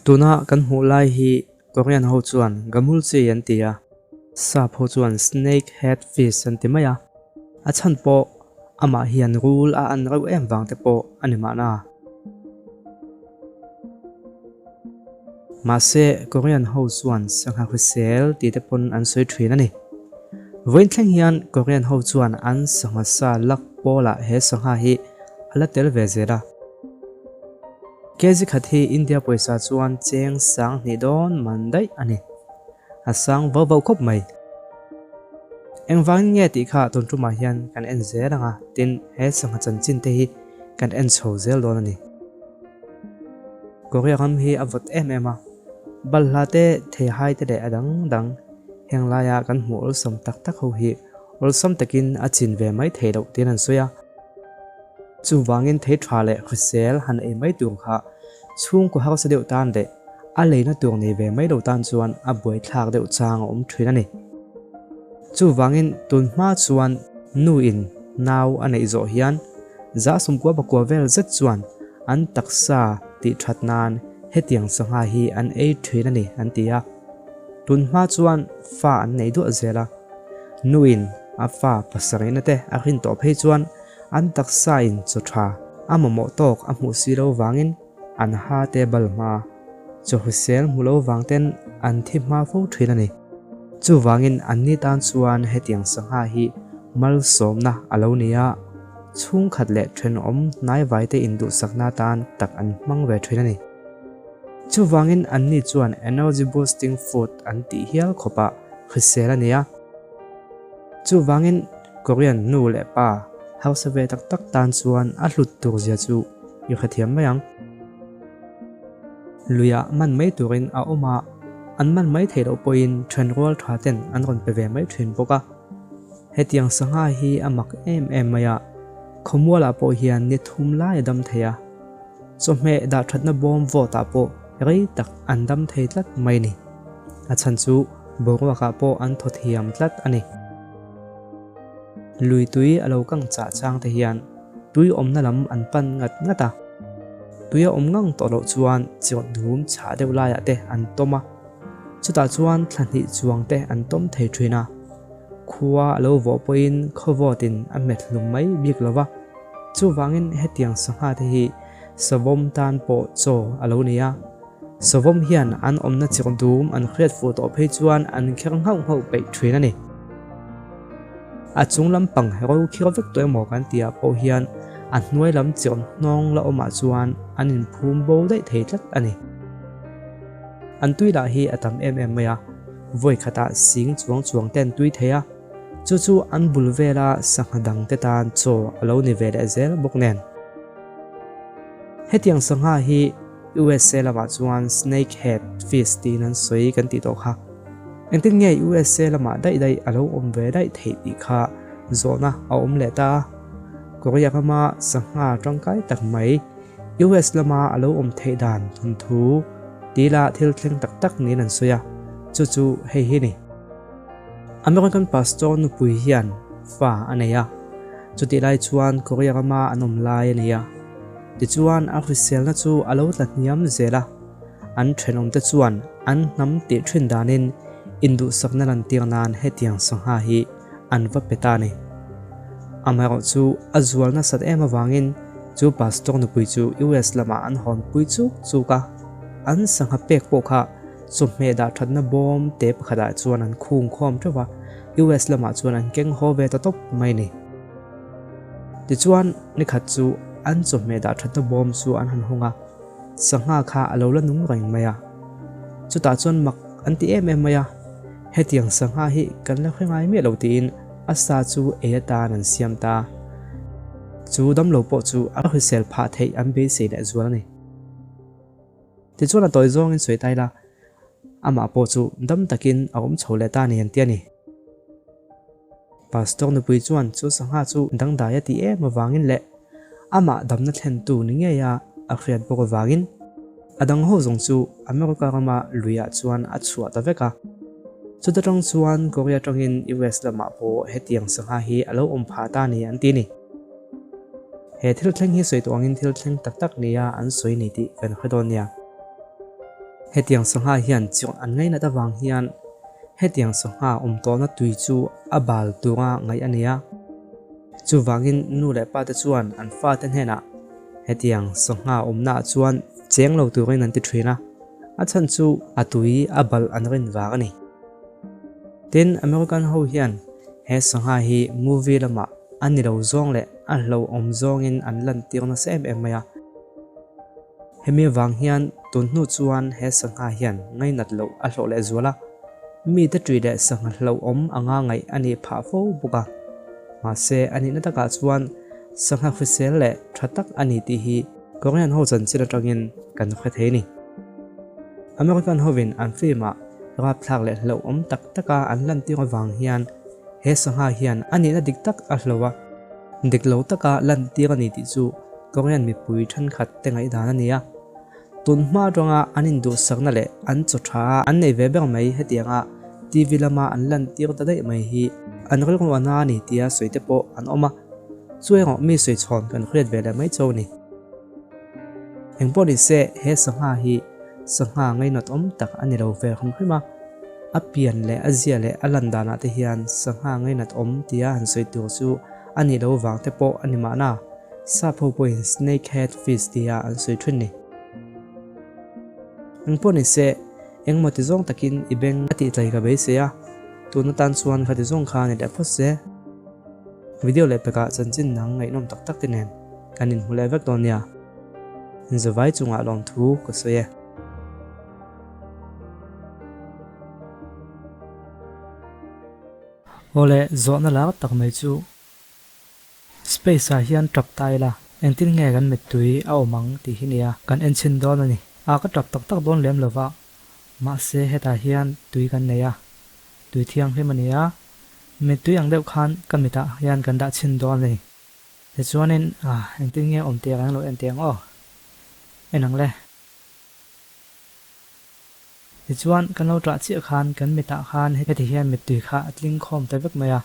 Tuna kan hmuh lai hi Korean ho chuan Gamulchi an ti a, Sap ho chuan Snake Head Fish an ti mai a, a chhan pawh amah hian rul a an reuh em vang te pawh a ni mahna. Mahse Korean ho chuan sangha hrisel tih te pawn an sawi thin a ni. Vawiin thleng hian Korean ho chuan an sangha sa lak pawlah he sangha hi a la tel ve zel a. Kg khat hi India pawisa chuan cheng 2000 dawn man daih a ni. A sang vau vau khawp mai. Engvangin nge tih kha tun tumah hian kan en zel ang a, tin he sangha chanchin te hi kan en chho zel dawn a ni. Korea ram hi a vawt em em a, balhla te, theihai te leh a dang dang heng laia kan hmuh awlsam tak tak ho hi awlsam takin a chin ve mai theih loh tiin an sawi a. Chuvangin thei tha leh hrisel han ei mai tur kha chhungkaw harsa deuh tan leh a leina tur nei ve mai lo tan chuan a buaithlak deuh chang a awm thin a ni. Chuvangin tun hma chuan nu in nau a neih zawh hian za sumkua pakua vel zet chuan an taksa tih that nan hetiang sangha hi an ei thin a ni an ti a. Tun hma chuan fa an nei duah zel a, nu in a fa pasarihna te a rin tawh phei chuan An taksa in chaw tha a mamawh tawk a hmuh si lo vangin an ha te bal hma, chaw hrisel hmu lo vang ten an thi hma fo thin a ni. Chuvangin anni tan chuan hetiang sangha hi malsawmna a lo ni a, chhungkhat leh thenawm hnaivai te induhsakna tan tak an hmang ve thin a ni. Chuvangin anni chuan energy boosting food an tih hial khawpah hrisel a ni a. Chuvangin Korean nu leh pa hausa ve tak tak tan chuan a hlut tur zia chu i hrethiam mai ang. Luiah man mai turin a awm a, an man mai theih loh pawhin thenrual tha ten an rawn pe ve mai thin bawk a. Hetiang sangha hi a mak em em mai a, khawmualah pawh hian ni thum lai a dam thei a. Chawhmeh dah thatna bawm vawtah pawh rei tak an dam thei tlat mai ni. A chhan chu boruakah pawh an thaw thiam tlat a ni. Lui tui a lo kang chah chang te hian tui awmna lam an pan ngat ngat a. Tui a awm ngang tawh loh chuan chiawt dum chhah deuh laiah te an tawm a. Chutah chuan thla hnih chuang te an tawm thei thin a. Khua a lo vawh pawhin khawvawtin a hmet hlum mai bik lo va. Chuvangin hetiang sangha te hi savawm tan pawh chaw a lo ni a. Savawm hian an awmna chirh dum an hriat fuh tawh phei chuan an kher nghauh nghauh peih thin a ni. A chung lampang ro khir vek tawh emaw kan tihah pawh hian a hnuai lam chirh hnawng la awmah chuan an inphum bo daih thei tlat a ni. An tui lah hi a tam em em mai a, vawi khatah sing chuang chuang te an tui thei a, chu chu an bul vela sangha dang te tan chaw a lo ni ve leh zel bawk nen. Hetiang sangha hi USA lamah chuan snake head fish tiin an sawi kan tih tawh kha. Engtin nge USA lamah daih daih a lo awm ve daih theih tih kha zawhna a awm leh ta a. Korea rama sangha tangkai tak mai US lama a lo awm theih dan thawnthu tila thil thleng tak tak niin an sawi a, chu chu hei hi ni. American pastor nupui hian fa a nei a, chutih lai chuan Korea rama an awm lai a ni a. Tichuan a hriselna chu a lo tla hniam zel a, an thenawmte chuan an hnam tih thin danin induhsakna lantir nan hetiang sangha hi an va pe ta a ni. Amaherawhchu a zual nasat em avangin chu pastor nupui chu US lamah an hawnpui chuk chuk a, an sangha pek pawh kha chawhmeh dah thatna bawm te pakhatah chuan an khung khawm teuh a, US lamah chuan an keng haw ve ta tawp mai a ni. Tichuan nikhat chu an chawhmeh dah thatna bawm chu an han hawng a, sangha kha a lo la nung reng mai a. Chutah chuan mak an ti em em mai a, hetiang sangha hi kan la hre ngai miah lo tiin a sa chu ei atan an siam ta. Chu damlo pawh chu a hrisel phah theih an beisei leh zual a ni. Tichuan a tawi zawngin sawi ta ila, amah pawh chu dam takin a awm chho leh ta a ni an ti a ni. Pastor nupui chuan chu sangha chu dangdai a tih em avangin leh amah damna thlentu ni ngei a a hriat bawk avangin a dang ho zawng chu America rama luiah chuan a chhuah ta vek a. Chuta tang chuan Korea tangin US lamah pawh hetiang sangha hi a lo awm phah ta ni an ti ni. He thil thleng hi sawi tawh angin thil thleng tak tak nia an sawi ni tih kan hre dawn nia. Hetiang sangha hian chirh an ngainat avang hian hetiang sangha awm tawhna tui chu a bal tura ngaih a ni a. Chuvangin nu leh pate chuan an fate hnenah hetiang sangha awmnaah chuan cheng lo turin an ti thin a, a chhan chu a tui a balh an rin vang a ni. Tin, American ho hian he sangha hi movie lamah a ni lo zawng leh a hlauhawm zawngin an lantir nasa em em mai a. Hemi avang hian tun hnu chuan he sangha hian ngainat loh a hlawh leh zual a, mite ṭui leh sangha hlauhawm anga ngaih a nih phah fo bawk a. Mahse, a nihna takah chuan sangha hrisel leh ṭha tak a ni tih hi Korean ho chanchin aṭangin kan hre thei a ni. American hovin an film-ah rapthlak leh hlauhawm tak taka an lantir avang hian he sangha hian a nihna dik tak a hlo a. Dik lo taka lantir a ni tih chu Korean mipui thenkhat te ngaihdan a ni a. Tun hma atanga an induhsakna leh an chaw tha a an nei ve ber mai hetianga TV lama an lantir ta daih mai hi an rilru a na a ni tia sawi te pawh an awm a. Chu erawh mi sawi chhawn kan hriat ve leh mai chauh a ni. Engpawh ni se he sangha hi sangha ngainawt awm tak a ni lo ve hrim hrim a. A pian leh a zia leh a lan danah te hian sangha ngainat awm tia han sawi tur chu a nih loh vang te pawh a ni mahna, sap ho pawhin snake head fish tia an sawi thin ni. Engpawh ni se, engmaw ti zawng takin i beng a tih tlai ka beisei a, tun atan chuan khati zawng kha a ni leh phawt se. Video leh pekah chanchin dang ngaihnawm tak tak te nen kan inhmu leh vek dawn nia. Inzavai chungah lawmthu ka sawi e. Awle, zawhna lar tak mai chu Space ah hian tap ta ila, engtin nge kan mittui a awm ang tih hi nia kan en chhin dawn a ni. A ka tap tak tak dawn lem lova, mahse hetah hian tui kan nei a, tui thianghlim a ni a, mittui ang deuh khan ka mitah hian kan dah chhin dawn a ni. Tichuanin, engtin nge awm teh reng lo en teh ang aw? En ang le. Tichuan, kan lo ṭah chiah khan kan mitah khan heti hian mittui kha a tling khawm ta vek mai a.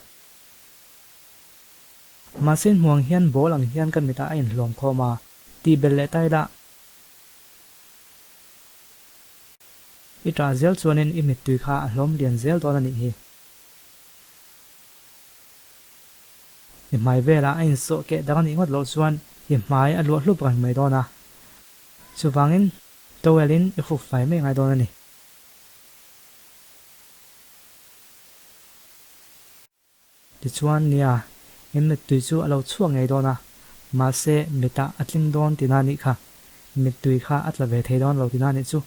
Mahse hmuang hian ball ang hian ka mitah a inhlawm khawm a, tih belh leh ta ila. I ṭah zel chuanin i mittui kha a hlawm lian zel dawn a nih hi. I hmai velah a insawh keh dang a nih ngawt loh chuan i hmai a luah hlup reng mai dawn a. Chuvangin towel in i hruk fai mai ngai dawn a ni. Tichuan nia, i mittui chu a lo chhuak ngei dawn a, mahse mitah a tling dawn tina nih kha, mittui kha a tla ve thei dawn lo tina nih chu.